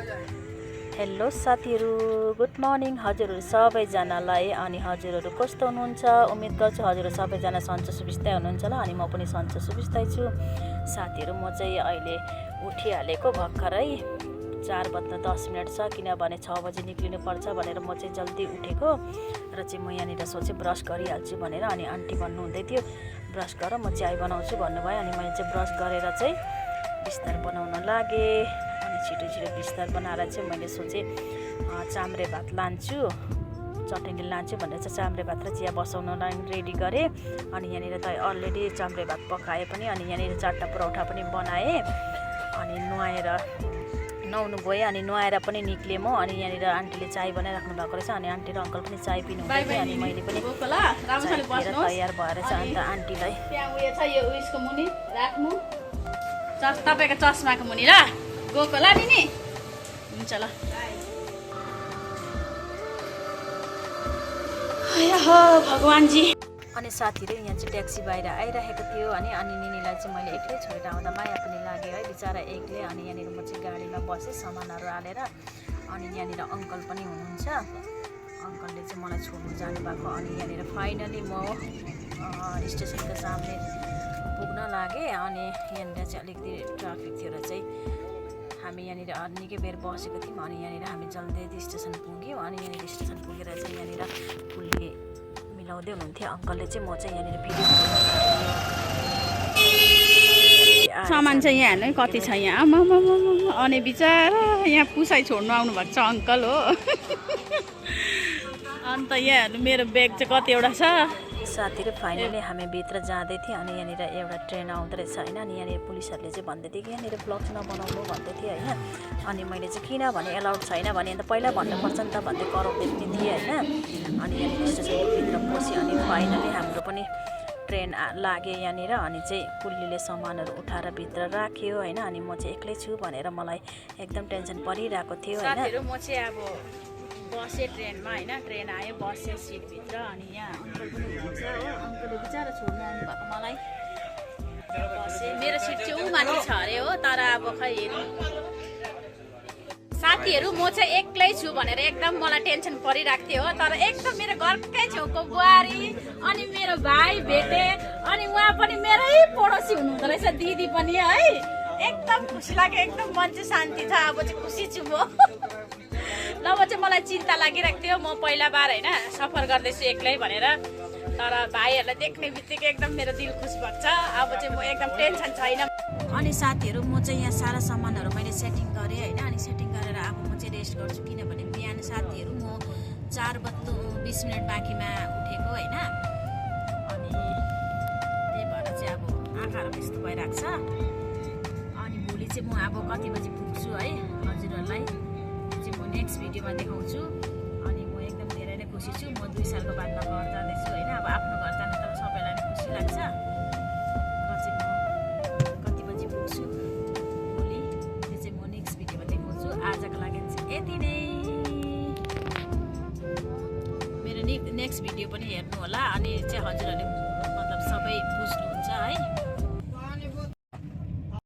Hello साथीहरू, good morning हजुरहरू सबैजनालाई। अनि हजुरहरू कस्तो हुनुहुन्छ? उम्मेद गर्छु हजुरहरू सबैजना सन्चो सुबिस्तै हुनुहुन्छ होला। अनि म पनि सन्चो सुबिस्तै छु साथीहरू। म चाहिँ अहिले उठिहालेको भर्खरै 4:10 छ, किनभने 6 बजे निक्लिनु पर्छ भनेर म चाहिँ जल्दी उठेको र चाहिँ म यहाँनिर सोचेँ ब्रस गरिहाल्छु भनेर। अनि आन्टी भन्नुहुँदै थियो ब्रस गर, म चाय बनाउँछु भन्नुभयो। अनि मैले चाहिँ ब्रस गरेर चाहिँ बिस्तार बनाउन लागेँ। अनि छिटो छिटो बिस्तार बनाएर चाहिँ मैले सोचेँ चाम्रे भात लान्छु, चटनी लान्छु भनेर चाहिँ चाम्रे भात र चिया बसाउनलाई रेडी गरेँ। अनि यहाँनिर त अलरेडी चाम्रे भात पकाएँ पनि। अनि यहाँनिर 4टा परौठा पनि बनाएँ। अनि नुहाउनु गएँ। अनि नुहाएर पनि निक्लेँ म। अनि यहाँनिर आन्टीले चाय बनाइराख्नु भएको रहेछ। अनि आन्टी र अङ्कल पनि चाय पिनु हुँदै थियो। अनि मैले पनि तयार भएर चाहिँ अन्त आन्टीलाई तपाईँको चस्माको मुनि ल गएको ल दिदी हुन्छ ल। भगवान्जी। अनि साथीहरू यहाँ चाहिँ ट्याक्सी बाहिर आइरहेको थियो। अनि निनीलाई चाहिँ मैले एक्लै छोडेर आउँदा माया पनि लाग्यो है बिचरा एक्लै। अनि यहाँनिर म चाहिँ गाडीमा बसेँ सामानहरू हालेर। अनि यहाँनिर अङ्कल पनि हुनुहुन्छ, अङ्कलले चाहिँ मलाई छोड्नु जानुभएको। अनि यहाँनिर फाइनली म स्टेसनको सामने पुग्न लागेँ। अनि यहाँनिर चाहिँ अलिकति ट्राफिक थियो र चाहिँ हामी यहाँनिर निकै बेर बसेको थियौँ। अनि यहाँनिर हामी जल्दी स्टेसन पुग्यौँ। अनि यहाँनिर स्टेसन पुगेर चाहिँ यहाँनिर फुलले मिलाउँदै हुनुहुन्थ्यो अङ्कलले चाहिँ। म चाहिँ यहाँनिर भिडियो सामान चाहिँ यहाँ हेर्नु कति छ यहाँ। अनि बिचरा यहाँ पुसाइ छोड्नु आउनुभएको छ अङ्कल हो। अन्त यहाँ हेर्नु मेरो ब्याग चाहिँ कतिवटा छ साथीहरू। फाइनली हामी भित्र जाँदै थियौँ। अनि यहाँनिर एउटा ट्रेन आउँदो रहेछ होइन। अनि यहाँनिर पुलिसहरूले चाहिँ भन्दै थियो कि यहाँनिर ब्लग्स नबनाउनु भन्दै थियो होइन। अनि मैले चाहिँ किन भने एलाउड छैन भने अन्त पहिला भन्नुपर्छ नि त भन्दै कराउँदै पनि थिएँ होइन। अनि यहाँनिर स्टेसनको भित्र पस्यो। अनि फाइनली हाम्रो पनि ट्रेन लाग्यो यहाँनिर। अनि चाहिँ कुल्लीले सामानहरू उठाएर भित्र राख्यो होइन। अनि म चाहिँ एक्लै छु भनेर मलाई एकदम टेन्सन परिरहेको थियो होइन। म चाहिँ अब बसेँ ट्रेनमा होइन। ट्रेन आयो बसेँ सिटभित्र। अनि यहाँ अङ्कल पनि हुनुहुन्छ हो, अङ्कलले बिचरा छोड्नु आउनुभएको मलाई। बसेँ, मेरो सिट चाहिँ ऊ माथि छ अरे हो। तर अब खै हेरौँ साथीहरू, म चाहिँ एक्लै छु भनेर एकदम मलाई टेन्सन परिरहेको थियो हो। तर एकदम मेरो घरकै छेउको बुहारी अनि मेरो भाइ भेटेँ। अनि उहाँ पनि मेरै पडोसी हुनुहुँदो रहेछ, दिदी पनि है। एकदम खुसी लाग्यो, एकदम मन चाहिँ शान्ति छ। अब चाहिँ खुसी छु म। अब चाहिँ मलाई चिन्ता लागिरहेको थियो, म पहिला बार होइन सफर गर्दैछु एक्लै भनेर। तर भाइहरूलाई देख्ने बित्तिकै एकदम मेरो दिल खुस भएको छ। अब चाहिँ म एकदम टेन्सन छैन। अनि साथीहरू म चाहिँ यहाँ सारा सामानहरू मैले सेटिङ गरेँ होइन। अनि सेटिङ गरेर अब म चाहिँ रेस्ट गर्छु, किनभने बिहान साथीहरू म 4:20 बाँकीमा उठेको होइन। अनि त्यही भएर चाहिँ अब आँखाहरू त्यस्तो भइरहेको छ। अनि भोलि चाहिँ म अब कति बजी पुग्छु है हजुरहरूलाई चाहिँ म नेक्स्ट भिडियोमा देखाउँछु। अनि म एकदम धेरै नै खुसी छु। म 2 सालको बादमा घर जाँदैछु होइन। अब आफ्नो घर जान त सबैलाई नै खुसी लाग्छ। र चाहिँ म कति बजी पुग्छु भोलि त्यो चाहिँ म नेक्स्ट भिडियोमा देखाउँछु। आजको लागि चाहिँ यति नै। मेरो नेक्स्ट भिडियो पनि हेर्नु होला। अनि चाहिँ हजुरहरूले मतलब सबै बुझ्नुहुन्छ है।